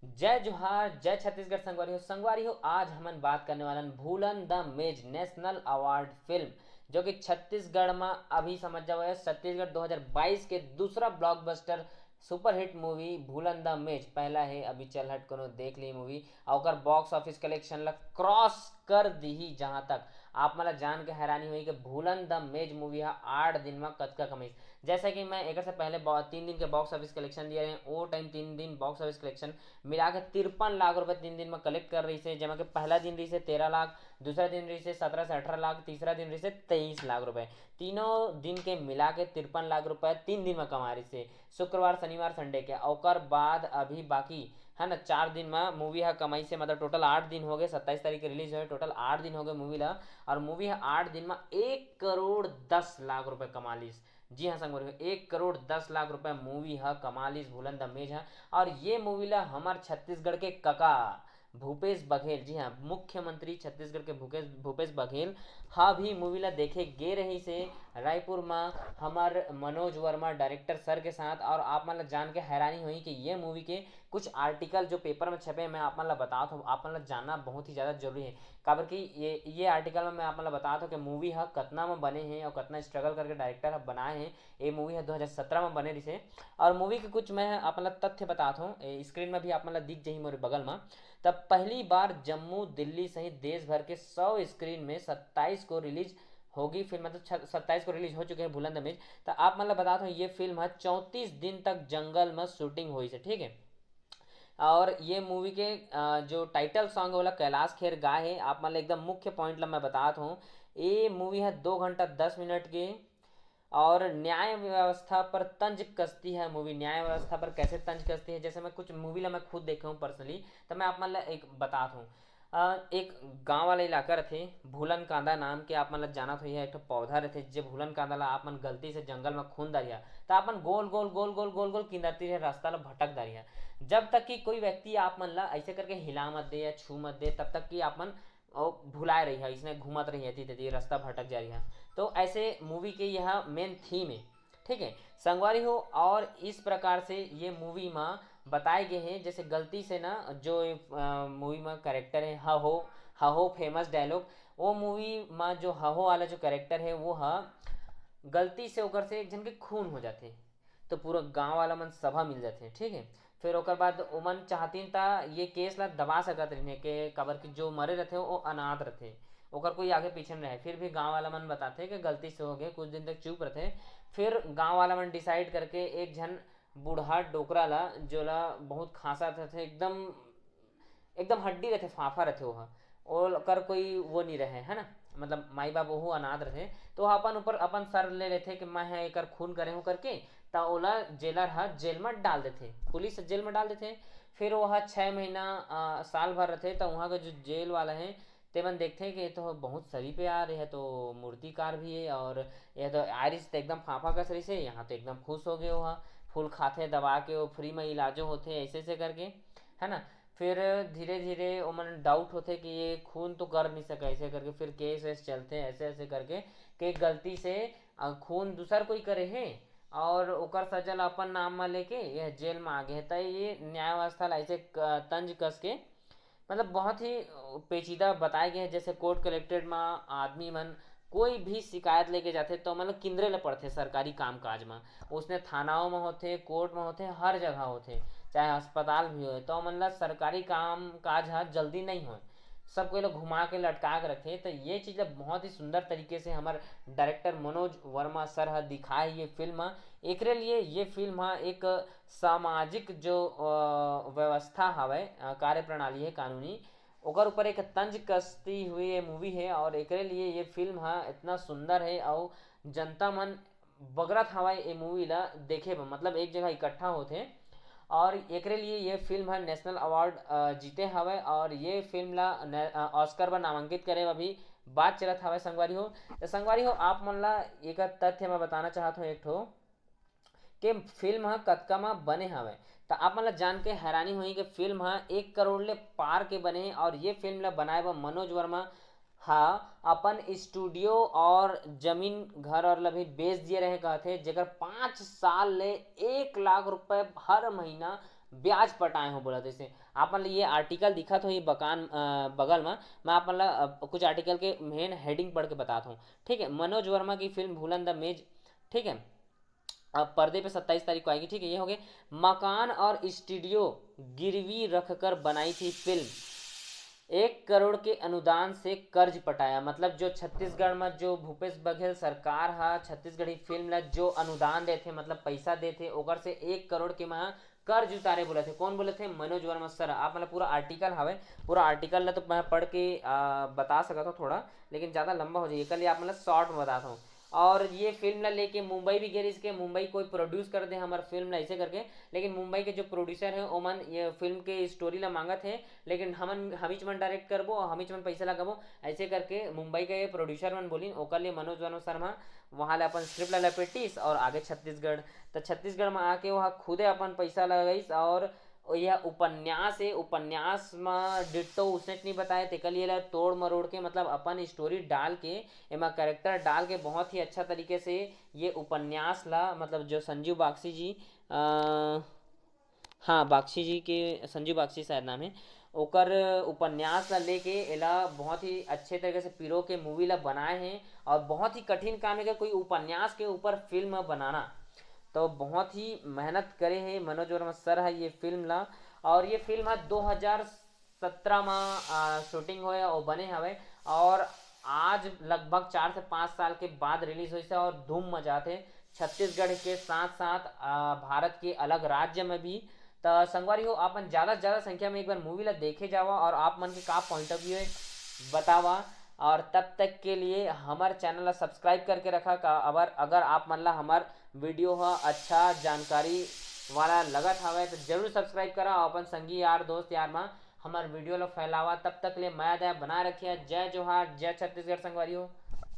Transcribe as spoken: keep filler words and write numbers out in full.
जय जोहार, जय छत्तीसगढ़ संगवारी हो। संगवारी हो, आज हमन बात करने वालन भूलन द मेज नेशनल अवार्ड फिल्म, जो कि छत्तीसगढ़ में अभी समझ जाओ, छत्तीसगढ़ दो हज़ार बाईस के दूसरा blockbuster superhit movie Bhulan the मेज। पहला है अभी चल हट कोनो देख ली मूवी, और ओकर बॉक्स ऑफिस कलेक्शन ला क्रॉस कर दीही। जहां तक आप मन ला जान के हैरानी होही कि भूलन द मेज मूवी हा आठ दिन में कतका कमाइस। जैसा कि मैं एक से पहले बॉ-, तीन दिन के बॉक्स ऑफिस कलेक्शन दिए रहे, वो टाइम तीन दिन बॉक्स ऑफिस कलेक्शन मिला के तिरपन लाख रुपए तीन दिन में कलेक्ट कर रही से, जेमा के पहला दिन रही से तेरह लाख, दूसरा दिन रही से सत्रह से अठारह लाख, तीसरा दिन रही से तेईस लाख रुपए। तीनों दिन के मिला के तिरपन लाख रुपए तीन दिन में कमा रही से, शुक्रवार, शनिवार, संडे के। ओकर बाद अभी बाकी है ना, चार दिन में मूवी हा कमाई से, मतलब टोटल आठ दिन हो गए, सत्ताईस तारीख के रिलीज हुए, टोटल आठ दिन हो गए मूवी ला, और मूवी हा आठ दिन में एक करोड़ दस लाख रुपए कमा लीस। जी हाँ संगवारी हो, एक करोड़ दस लाख रुपए मूवी हा कमा लीस भूलन द मेज हा। और ये मूवी ला हमार छत्तीसगढ़ के कका भूपेश बघेल, जी हाँ, मुख्यमंत्री छत्तीसगढ़ के भूपेश भूपेश बघेल हा भी मूवी ला देखे गे रही से रायपुर में। हमार मनोज वर्मा डायरेक्टर सर के साथ, और आप मन ला जान के हैरानी होही कि ये मूवी के कुछ आर्टिकल जो पेपर में छपे हैं, मैं आप मन ला बतात हूँ, आप मन ला जानना बहुत ही ज़्यादा जरूरी है। काबर कि ये ये आर्टिकल में मैं आप मन ला बतात हूँ कि मूवी ह कतना में बने हे और कतना स्ट्रगल करके डायरेक्टर ह बनाए हे। ये मूवी ह दो हज़ार सत्रह में बने रिसे। और मूवी के कुछ मैं आप मन ला तथ्य बतात हूँ, स्क्रीन में भी आप मन ला दिख जाही मोरे बगल में। तब पहली बार जम्मू, दिल्ली सहित देश भर के सौ स्क्रीन में सत्ताईस को रिलीज होगी फिल्म, मतलब छ-, सत्ताईस को रिलीज हो चुके हैं भूलन द मेज। तो आप मन ला बतात हूँ, ये फिल्म ह चौंतीस दिन तक जंगल में शूटिंग होइस हे, ठीक है। और ये मूवी के अ, जो टाइटल सॉन्ग है, ओला कैलाश खेर गाए है। आप मन ला एकदम मुख्य पॉइंट ला मैं बतात हूँ, ये मूवी है दो घंटा दस मिनट के और न्याय व्यवस्था पर तंज कसती है मूवी। न्याय व्यवस्था पर कैसे तंज कसती है, जैसे मैं कुछ मूवी ला मैं खुद देखे हूँ पर्सनली, तो मैं आप मन ला एक बतात हूँ। अ, एक गांव वाला इलाका रथे, भूलन कांदा नाम के, आप मन ला जानत होइहा, एक ठो पौधा रथे, जे भूलन कांदा ला आप मन गलती से जंगल में खून डारिहा, त आप मन गोल गोल गोल गोल गोल गोल किंदरती रहे, रास्ता ला भटक डारिहा। जब तक कि कोई व्यक्ति आप मन ला ऐसे करके हिला मत दे या छू मत दे, तब तक कि आप मन ओ भुलाए रहिहा, इसने घूमत रहिहा, एती तेती रास्ता भटक जा रहिहा। तो ऐसे मूवी के यह मेन थीम है, ठीक है संगवारी हो। और इस प्रकार से ये मूवी में बताए गए हैं, जैसे गलती से ना जो मूवी में कैरेक्टर है हहो, हहो फेमस डायलॉग, वो मूवी में जो हहो वाला जो कैरेक्टर है वो ह गलती से ओकर से एक जन के खून हो जाथे, तो पूरा गांव वाला मन सभा मिल जाथे, ठीक है। फिर ओकर बाद ओमन चाहतीन त ये केस ला दबा सकत रहिन के, काबर कि जो मरे रथे वो अनाथ रथे, ओकर कोई आगे पीछे नहीं रहे। फिर भी गांव वाला मन बताथे कि गलती से हो गए, कुछ दिन तक चुप रथे। फिर गांव वाला मन डिसाइड करके एक झन बूढ़ा डोकरा ला, जोला बहुत खांसा रथे, एकदम एकदम हड्डी रथे, फाफा रथे ओहा, ओकर कोई वो नहीं रहे, है ना, मतलब माई बाप ओहू अनाथ रथे, तो ओह अपन ऊपर अपन सर ले लेथे कि मैं ह एकर खून करे हूँ करके, त ओला जेलर ह जेल में डाल देथे, पुलिस ह जेल में डाल देथे। फिर ओह छः महीना अ, साल भर रथे, त वहाँ के जो जेल वाला है तेमन देखथे कि ये तो बहुत सरीफ यार, यह तो मूर्तिकार भी है और यह तो आरिस तो एकदम फाफा कस रहिस हे, यहाँ तो एकदम खुश हो गए ओह, फूल खाथे दबा के, वो फ्री में इलाजो होथे ऐसे ऐसे करके, है ना। फिर धीरे धीरे ओमन डाउट होथे कि ये खून तो कर नहीं सका, ऐसे करके फिर केस वेस चलथे ऐसे ऐसे करके कि गलती से अ, खून दूसर कोई करे हे और ओकर सजा ला अपन नाम म लेके यह जेल में आ गए हे। त ये न्याय व्यवस्था ला ऐसे क-, तंज कस के मतलब बहुत ही पेचीदा बताए गए हैं। जैसे कोर्ट कलेक्ट्रेट में आदमी मन कोई भी शिकायत लेके जाथे तो मतलब किंदरे ले पड़थे सरकारी काम काज में, उसने थानाओं में होथे, कोर्ट में होथे, हर जगह होथे, चाहे अस्पताल भी होए, तो मतलब सरकारी काम काज ह जल्दी नहीं होए, सब कोई लोग घुमा के लटका के रखे। तो ये चीज़ ला बहुत ही सुंदर तरीके से हमारे डायरेक्टर मनोज वर्मा सर ह दिखाए ये फिल्म। एकरे लिए ये फिल्म ह एक सामाजिक जो अ, व्यवस्था हवय, अ, कार्यप्रणाली है कानूनी, ओकर ऊपर एक तंज कसती हुई ये मूवी है और एकरे लिए ये फिल्म ह इतना सुंदर है और जनता मन बगरत हवय ये मूवी ला देखे बर, मतलब एक जगह इकट्ठा होथे। और एकरे लिए ये फिल्म ह नेशनल अवार्ड अ, जीते हवय और ये फिल्म ला ने- अ, ऑस्कर बर नामांकित करे बर भी बात चलत हवय संगवारी हो। तो संगवारी हो, आप मन ला एक तथ्य मैं बताना चाहत हूँ एक ठो के फिल्म ह कतका म बने हवय, त आप मन ला जान के हैरानी होही कि फिल्म ह एक करोड़ ले पार के बने हे और ये फिल्म ला बनाए बर मनोज वर्मा ह अपन स्टूडियो और जमीन घर और ला भी बेच दिए रहे कहथे, जेकर पाँच साल ले एक लाख रुपए हर महीना ब्याज पटाए हो बोलत हे। आप मन ल ये आर्टिकल दिखत हो ये बकान, अ, बगल में, मैं आप मन ल, अ, कुछ आर्टिकल के मेन हेडिंग पढ़ के बतात हूँ, ठीक है। मनोज वर्मा की फिल्म भूलन द मेज, ठीक है, अब पर्दे पे सत्ताईस तारीख को आएगी, ठीक है। ये हो गए, मकान और स्टूडियो गिरवी रखकर बनाई थी फिल्म, एक करोड़ के अनुदान से कर्ज पटाया। मतलब जो छत्तीसगढ़ में जो भूपेश बघेल सरकार हा छत्तीसगढ़ी फिल्म ला जो अनुदान देथे, मतलब पैसा देथे, ओकर से एक करोड़ के महा कर्ज उतारे बोलथे। कौन बोलथे? मनोज वर्मा सर। आप मतलब पूरा आर्टिकल हवे, पूरा आर्टिकल ला तो मैं पढ़ के आ, बता सकत हूँ थोड़ा, लेकिन ज़्यादा लंबा हो जाए, एकर लिए आप मतलब शॉर्ट में बताता हूँ। और ये फिल्म ला लेके मुंबई भी गे रहिस के मुंबई कोई प्रोड्यूस कर दे हमार फिल्म ला, ऐसे करके। लेकिन मुंबई के जो प्रोड्यूसर है ओमन ये फिल्म के स्टोरी ला मांगत है, लेकिन हमन हमीच मन डायरेक्ट करबो और हमीच मन पैसा लगाबो, ऐसे करके मुंबई के प्रोड्यूसर मन बोलिन। ओकर लिए मनोज वर्मा शर्मा वहाँ ले अपन स्क्रिप्ट ला लपेटिस और आगे छत्तीसगढ़। तो छत्तीसगढ़ में आके वहाँ खुदे अपन पैसा लगाइस और यह उपन्यास है, उपन्यास में डिट्टो उसने नहीं बताए, तेकर लिए ला तोड़ मरोड़ के, मतलब अपन स्टोरी डाल के, एमा कैरेक्टर डाल के बहुत ही अच्छा तरीके से ये उपन्यास ला, मतलब जो संजीव बागशी जी, अ, हाँ, बागशी जी के, संजीव बागशी शायद नाम है, ओकर उपन्यास ला लेके एला बहुत ही अच्छे तरीके से पिरो के मूवी ला बनाए हैं। और बहुत ही कठिन काम है कि कोई उपन्यास के ऊपर फिल्म बनाना, तो बहुत ही मेहनत करे हैं मनोज वर्मा सर है ये फिल्म ला। और ये फिल्म है दो हज़ार सत्रह में शूटिंग होए और बने हवे, और आज लगभग चार से पाँच साल के बाद रिलीज होइस हे और धूम मचात हे छत्तीसगढ़ के साथ साथ आ, भारत के अलग राज्य में भी। तो संगवारी हो, आप मन ज़्यादा से ज़्यादा संख्या में एक बार मूवी ला देखे जावा और आप मन के का पॉइंट ऑफ व्यू है बतावा। और तब तक के लिए हमारे चैनल ला सब्सक्राइब करके रखा का। अगर अगर आप मन ला हमार वीडियो ह अच्छा जानकारी वाला लगत हवे तो जरूर सब्सक्राइब करा और अपन संगी यार दोस्त यार मा हमार वीडियो ला फैलावा। तब तक ले मया दया बनाए रखिया। जय जोहार, जय छत्तीसगढ़ संगवारी हो।